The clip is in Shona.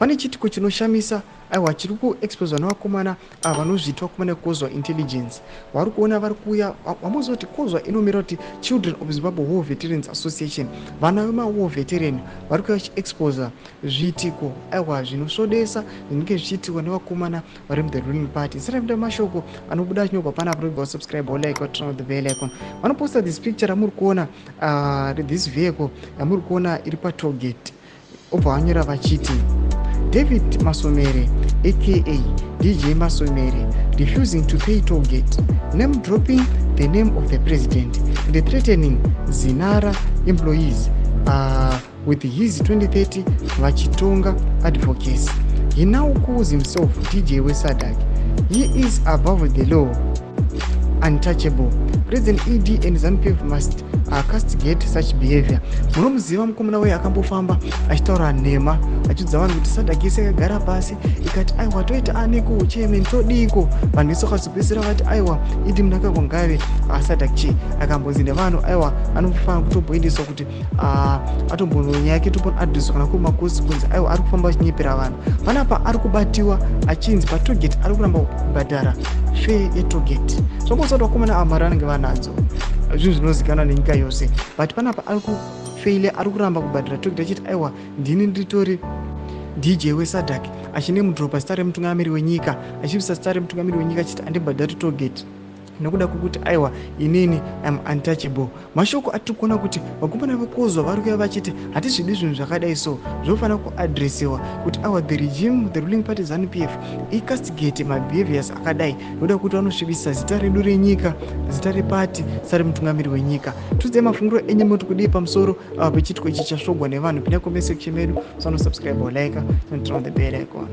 Pane chiitiko chinoshamisa, aiwa, chiri kuexposwa nevakomana ava vanozviita vakomana veCOZWA Intelligence. Vari kuona vari kuuya, vamoziva kuti COZWA inomira kuti Children of Zimbabwe War Veterans Association. Vana vemawar veteran vari kuuya vachiexposa zviitiko, aiwa, zvinosvodesa zvinenge zvichiitikwa nevakomana vari muthe ruling party. Isati apinda mashoko anobuda achinyorwa panapa, robva wasubscribe, walike, waturn on the bell icon. Vanoposta this picture ramuri kuona, this vehicle yamuri kuona iri patollgate. Obva vanyora vachiti, "David Masomere, aka DJ Masomere, refusing to pay tollgate, name dropping the name of the president and threatening ZINARA employees with his 2030 vachitonga advocacy. He now calls himself DJ weSADC. He is above the law, untouchable. President ED and ZANU PF must castigate such behavior." Munomuziva mukomana uyo akambofamba achitaura nhema, achiudza vanhu kuti SADC yese yakagara pasi ikati, "Aiwa, toita aniko chairman, todiko?" Vanhu vese vakazopedzisira vati, "Aiwa, ED Mnangagwa ngave SADC chi." Akambonzi nevanhu, aiwa, anofanira kutomboendeswa kuti atombonyaya yake tomboadreswa kana kuri makosi, kunzi aiwa, ari kufamba achinyepera vanhu. Panapa ari kubatiwa achinzi patollgate ari kuramba kubhadhara fare yetollgate. Zvamboziva kuti vakomana ava mari vanenge vanadzo, zvinhu zvinozikanwa nenyika yose, but panapa ari kufeile, ari kuramba kubhadhara tollgate achiti, "Aiwa, ndini nditori DJ weSADC," achinemudhiropa zita remutungamiri wenyika, achibvisa zita remutungamiri wenyika, achiti, "Andibhadhari tollgate nekuda kwekuti, aiwa, inini am untouchable." Mashoko atiri kuona kuti vakomana veCOZWA vari kuya vachiti hatizvidi zvinhu zvakadai, so zvinofanira kuadresiwa kuti, aiwa, the regime, the ruling party ZANU PF, icastigate mabehaviors akadai nokuda kuti vanosvibisa zita redu renyika, zita repati, zita remutungamiri wenyika. Tudzai mafungiro enyu, moti kudii pamusoro pechiitiko ichi chasvogwa nevanhu? Pinda comment section medu, sanosubscribe, like, turn on the bell icon.